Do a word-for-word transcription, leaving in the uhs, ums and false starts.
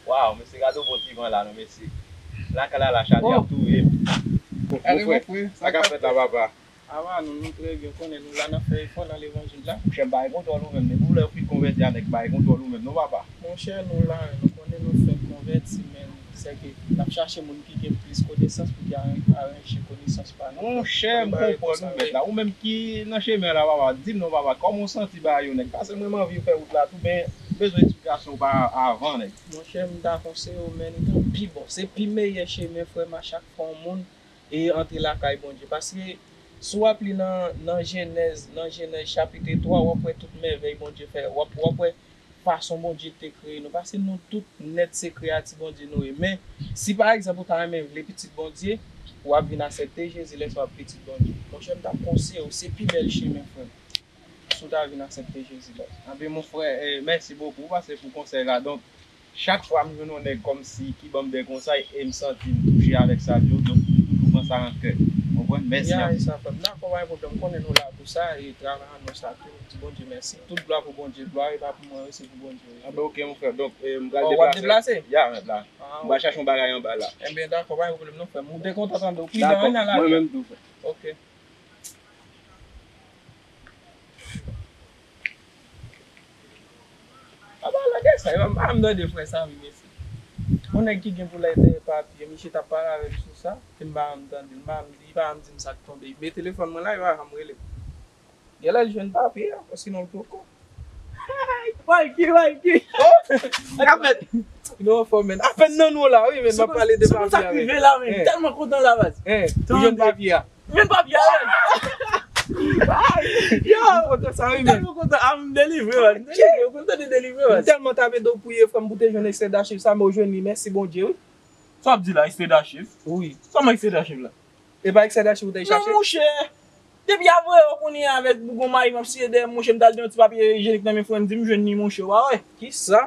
Waw, mesye, gade yon bon ti van la, non, mesye. Lakay la, la chaje ap touye m. Bon, Gade frè, mon frè, sa k ap fèt la, papa? Ava, nou, nou trè byen, konnen nou la, n ap fè efò nan levanjil la. Monchè, m pa gen kontwòl ou menm. Depi w lè w fin konvèti a, nèg, pa gen kontwòl ou menm, non, papa. Monchè, nou la, nou konnen nou fèk konvèti, men sèke n ap chache moun ki gen plis konesans pou ki aranje konesans pa nou. Monchè, m konprann ou mèt la. Ou menm ki nan chemen an la, papa, di m non, papa, kòman w santi bagay yo, nèg? Paske mwen, m anvi fè wout la tou, men m bezwen eksplikasyon pa avan, nèg. Monchè, m ta konseye w, men li ta pi bon. Se pi meyè chemen, frè m, a chak fwa yon moun e antre lakay Bondye. Paske si w ap li nan, nan Jenèz, nan Jenèz chapit twa, w ap wè tout mèvèy Bondye fè. W ap, w ap wè fason Bondye te kreye nou. Paske nou tout nèt se kreyati Bondye nou ye. Men, si pa egzanp ou ta renmen vle pitit Bondye, w ap vin aksepte Jezi lè sa w ap pitit Bondye. Monchè, m ta konseye w, se pi bèl chemen, frè m. Si w ta vin aksepte Jezi, baz. Anben, mon frè, eh, mèsi bokou, paske pou konsèy la. Donk, chak fwa m jwenn yon nèg kòmsi ki ban m de konsèy e m santi m touche avèk sa l di yo, donk m toujou pran sa nan kè. Ou konprann? Mèsi anpil. Ya, e sa, frè m. Dakò, pa gen pwoblèm. M konnen nou la pou sa, e travay an nou sa tou. Di Bondye mèsi. Tout glwa pou Bondye. Glwa e pa pou mwen, wi, se pou Bondye, wi. Anben, oke, mon frè. Donk, eh, m pral deplase. Oh, w ap deplase? Ya, mèt la. Ah, m pral chache yon bagay anba la. Enben, dakò, pa gen pwoblèm non, frè m. Ou te kontan tande w. Pridan, wi, nan lavi. Mwen menm tou, frè. Oke. Apa lòt de sa, yo pa m tande frè Samy, mesye. Yon nèg ki gen pou l ete papye, misye t ap pale avè m sou sa, e m pa janm tande l, m pa janm di, li pa janm di m sa k tonbe. Men telefòn mwen la, yo pa janm rele m. Genlè l jwenn papye a, osinon l poko. Mikey, Mikey. Oh! Apèn. Nou anfòm, men. Apèn nan nou la, wi, men m ap pale de papye avè l. Rive la, men. Tèlman kontan la, baz. Ou jwenn papye a? Jwenn papye a, men. Yo! M kontan sa, wi, men. Tèlman kontan. Ah, m delivre, man. M delivre. Ou kontan de delivre, man. M tèlman t ap ede w priye, frè m, pou te jwenn ekstrè dachiv sa, men ou jwenn li. Mèsi Bondye, wi. Sa w ap di la, ekstrè dachiv? Wi. Kòman ekstrè dachiv la? E pa ekstrè dachiv ou t al chache? Non, monchè. Depi apre yo konnen avèk bougon mayi m ap siye dèyè m, monchè, m t al gen yon ti papye ijyenik nan men frè m, di m jwenn li, monchè, w pa wè. Kisa?